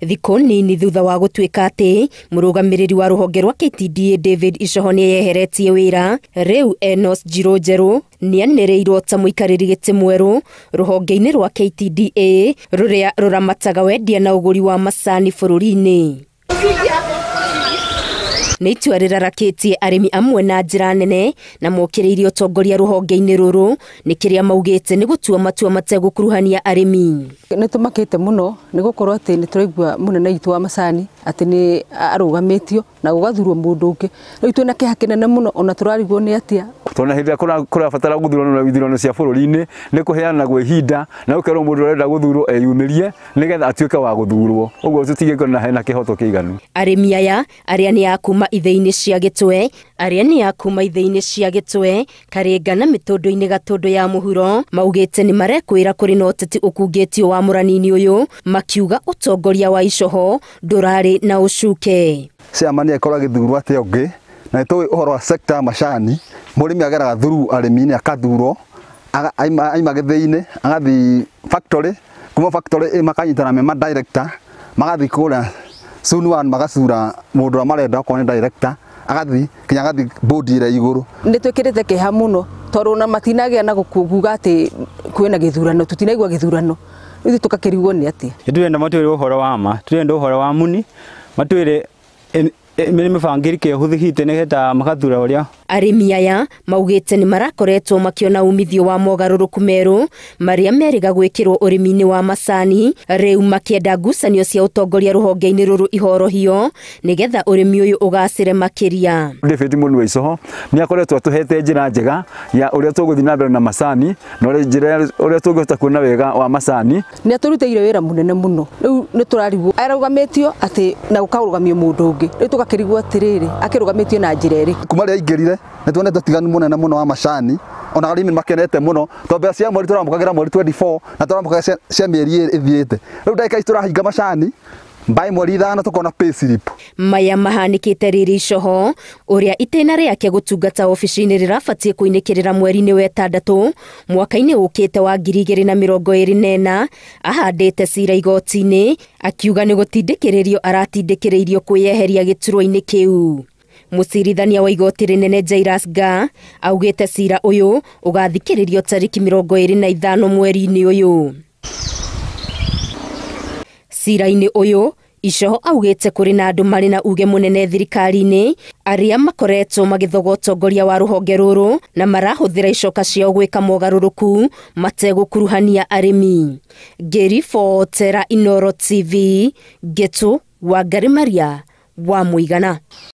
Thikũ nini thutha wa gũtuĩka atĩ mũrũgamĩrĩri wa rũhonge rwa KTDA David Icoho nĩeyeheretie wĩra, rĩu Enos Njirũ Njerũ nĩanĩrĩirwo ta mũikarĩri gĩtĩ mwerũ rũhonge-inĩ rwa KTDA rũrĩa rũramataga wendia na ũgũri wa macani bũrũri-inĩ. Nĩ itua rĩrarakĩtie arĩmi amwe na njĩra nene na mokĩrĩirie ũtongoria rũhonge-inĩ rũrũ nĩ kĩrĩa maugĩte nĩ gũtua matua mategũkuruhania arĩmi. Nĩ tũmakĩte mũno nĩ gũkorwo atĩ nĩ tũraigua mũnene witũ wa macani atĩ nĩ arũgamĩtio na gũgathurwo mũndũ ũngĩ. Rĩu twĩna kĩeha kĩnene mũno ona tũrarigwo nĩ atĩa. Tondũ hĩndĩ ĩrĩa kũrabatara gũthurwo ithurano cia bũrũri-inĩ nĩ kũheanagwo ihinda na gũkerwo mũndũ ũrenda gũthurwo eyumĩrie nĩgetha atuĩke wa gũthurwo. Ũguo tũtigĩkorwo hena kĩhoto kĩiganu. Arĩmi aya arĩa nĩ a kuma ithĩinĩ cia Gĩtwe, arĩa nĩ a kuma ithĩinĩ cia Gĩtwe, Karinga na mĩtũndũ-inĩ Gatũndũ ya mũhuro maugĩte nĩ marekwĩra kũrĩ na ũteti ũkungĩtio wa mũranini ũyũ, makiuga ũtongoria wa Icoho ndũrarĩ na ũcuke. Chairman akorwo agĩthurwo atĩa ũngĩ, na nĩ tũĩ ũhoro wa sector ya macani, mũrĩmi ageraga through arĩmi-inĩ akathurwo, aima gĩthĩinĩ agathiĩ factory, kuma factory makanyitana me ma director, magathiĩ kũrĩa Soon one magacura mũndũ ũrĩa marenda okorwo nĩ director, agathiĩ kinya agathiĩ board ĩrĩa igũrũ. Nĩ twĩkĩrĩte kĩeha mũno tondũ ona matinagĩa na gũkuga atĩ kwĩna gĩthurano, tutinaigua gĩthurano, ithuĩ tũgakĩrigwo nĩ atĩa. Nĩtũrenda matwĩre ũhoro wa ma, tũrenda ũhoro wa muni, matwĩre nĩ mĩbangĩri ĩhũthĩkĩte nĩgetha magathura ũrĩa. Arĩmi aya maugĩte nĩ marakoretwo makĩona umithio wa mogarũrũku merũ marĩa merĩga gwĩkĩrwo ũrĩmi-inĩ wa macani, rĩu makĩenda ngucanio cia ũtongoria rũhonge-inĩ rũrũ ihorohio nĩgetha ũrĩmi ũyũ ũgacĩre makĩria. David Mũnue Icoho nĩ akoretwo atũhete njĩra njega ya ũrĩa tũgũthiĩ na mbere na macani na njĩra ũrĩa tũngĩhota kuona wega wa macani. Nĩ atũrutĩire wĩra mũnene mũno, rĩu nĩ tũrarigwo arũgamĩtio atĩ na gũkarũgamio mũndũ ũngĩ, rĩu tũgakĩrigwo atĩrĩrĩ akĩrũgamĩtio na njĩra ĩrĩkũ. Kuma rĩrĩa aingĩrire nĩ tuonete ũtiganu mũnene mũno wa macani, ona arĩmi makenete mũno tondũ mbeca cia mweri tũramũkagĩra mweri 24 na tũramũkagĩra cia mĩeri ĩthiĩte. Rĩu ndagĩka ici tũrahinga macani mbaĩ mweri 5 tũkona pay slip. Maya mahanĩkĩte rĩrĩ Icoho ũrĩa itĩna rĩake gũtungata obici-inĩ rĩrabatiĩ kũinĩkĩrĩra mweri-inĩ wa ĩtandatũ mwaka-inĩ ũkĩte wa 2024 ahandĩte cira igoti-inĩ akiuga nĩ gũtindĩkĩrĩrio aratindĩkĩrĩirio kwĩyeheria gĩturwa-inĩ kĩu. Mũcirithania wa igoti rĩnene Jairus Nga augĩte cira ũyũ ũgathikĩrĩrio tarĩki 25 mweri-inĩ ũyũ. Cira-inĩ ũyũ Icoho augĩte kũrĩ na andũ marĩ na uge mũnene thirikari-inĩ arĩa makoretwo magĩthoga ũtongoria wa rũhonge rũrũ na marahũthĩra icoka ciao gwĩka mogarũrũku mategũkuruhania arĩmi. Ngĩribotera Inooro TV, Ngĩtũ Wangari Maria wa Mũigana.